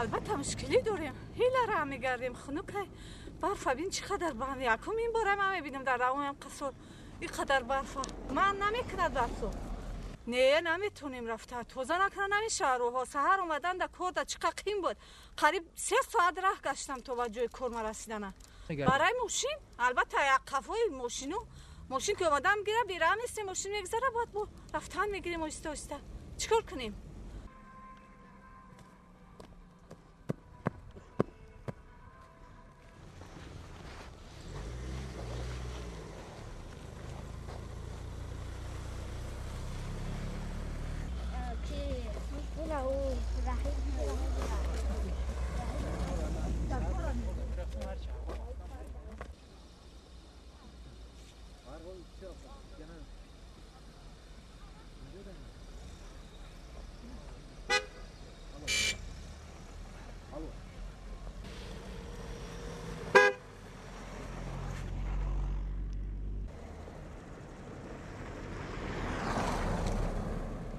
Албатта, мушкилӣ дорем. Ҳила раҳ мегардем, хунукай, барфа бин, чӣ қадар банд. Якум ин бора ман мебинам дар давоми қасор ин қадар барфа. Ман намекунад барфо. Не, наметонем рафта, тоза накунад, намешавад роҳҳо. Саҳар омадан да кор да чӣ қадр қин буд. Қариб 3 соат раҳ гаштам то ба ҷои кор ма расидана. Барои мошин, албатта, як қафои мошину мошин ки омадан гира, бераҳ нестем, мошин мегзара, бояд бо рафтан мегирем оҳиста оҳиста. Чӣ кор кунем?